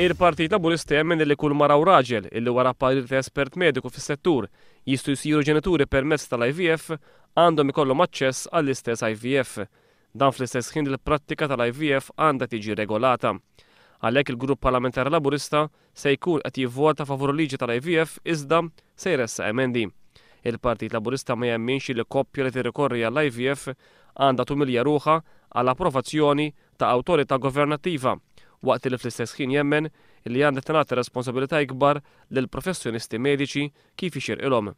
Il-Partit Laburista jemmen li kull mara u raġel illi wara parir ta' espert mediku fis-settur jistgħu jsiru ġenituri permezz tal-IVF għandhom ikollhom aċċess għall-istess IVF. Dan fl-istess ħin li l-prattika tal-IVF għandha tiġi regolata. Għalhekk il-Grupp Parlamentari Laburista se jkun qed jivvota favur il-liġi tal-IVF iżda se jressaq emendi. Il-Partit Laburista ma jemminx li koppja li tirrikorri għall-IVF għandha tumilja ruħha għal approvazzjoni ta' awtorità governattiva, waqt li fl-istess ħin jemmen li għandha tingħata responsabilità ikbar lill-professjonisti mediċi kif jixirqilhom.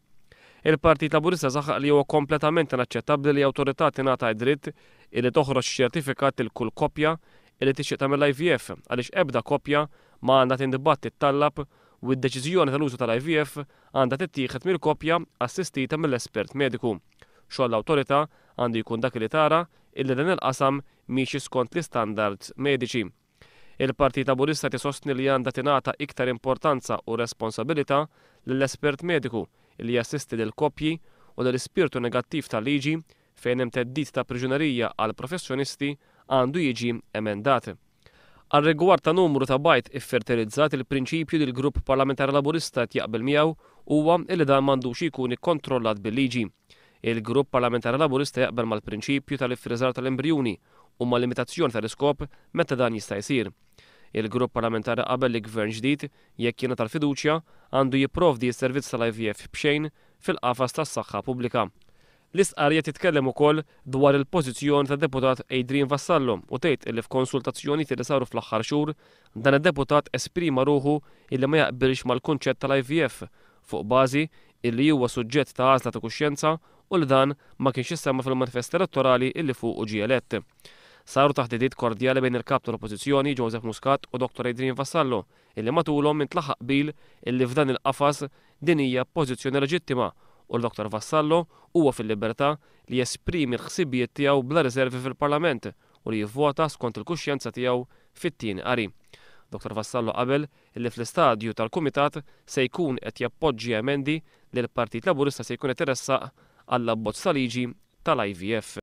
Il-Partit Laburista saħaq li huwa kompletament inaċċettabbli li awtorità tingħata d-dritt illi toħroġ ċertifikat lil kull koppja illi tixtieq tagħmel l-IVF għaliex ebda koppja ma għandha tintbagħat tittallab u d-deċiżjoni tal-użu tal-IVF għandha tittieħed mill-koppja assistita mill-espert mediku. Xogħol l-awtorità għandu jkun dak li tara illi dan il-qasam miexi skont l-istandards mediċi. Il-Partit Laburista qed isostni li għandha tingħata iktar importanza u responsabilità lill-espert mediku li jassisti lill-koppji u li l-ispirtu negattiv tal-liġi fejn hemm theddid ta' priġunerija għal professjonisti għandu jiġi emendat. Għar-rigward ta' numru ta' bajd iffertilizzat, il-prinċipju li l-Grupp Parlamentari Laburista qed jaqbel miegħu huwa li dan m'għandux ikun ikkontrollat bil-liġi. Il-Grupp Parlamentari Laburista jaqbel mal-prinċipju tal-iffriżar tal-embrijuni u mal-limitazzjoni tal-iskop meta dan jista' jsir. Il-Grupp Parlamentari qabel li Gvern ġdid, jekk jingħata l-fiduċja, għandu jipprovdi s-servizz tal-IVF b'xejn fil-qafas tas-saħħa pubblika. L-istqarrija titkellem ukoll dwar il-pożizzjoni tad-Deputat Adrian Vassallo u tgħid illi f'konsultazzjonijiet li saru fl-aħħar xhur, dan id-deputat esprima ruħu illi ma jaqbilx mal-kunċett tal-IVF fuq bażi illi huwa suġġett ta' għażla ta' kuxjenza u li dan ma kienx issemma fil-manifest elettorali illi fuqu ġie elett. Saru taħdidiet kordjali bejn il-Kap tal-Oppożizzjoni, Joseph Muscat u Dottor Adrian Vassallo illi matulhom intlaħaq qbil illi f'dan il-qafas din hija pożizzjoni leġittima u li Dottor Vassallo huwa fil-libertà li jesprimi l-ħsibijiet tiegħu bla riservi fil-Parlament u li jivvota skont il-kuxjenza tiegħu fit-tieni qari. Dottor Vassallo qabel illi fl-istadju tal-Kumitat se jkun qed jappoġġja emendi li l-Partit Laburista se jkun qed iressaq għall-abbozz ta' liġi tal-IVF.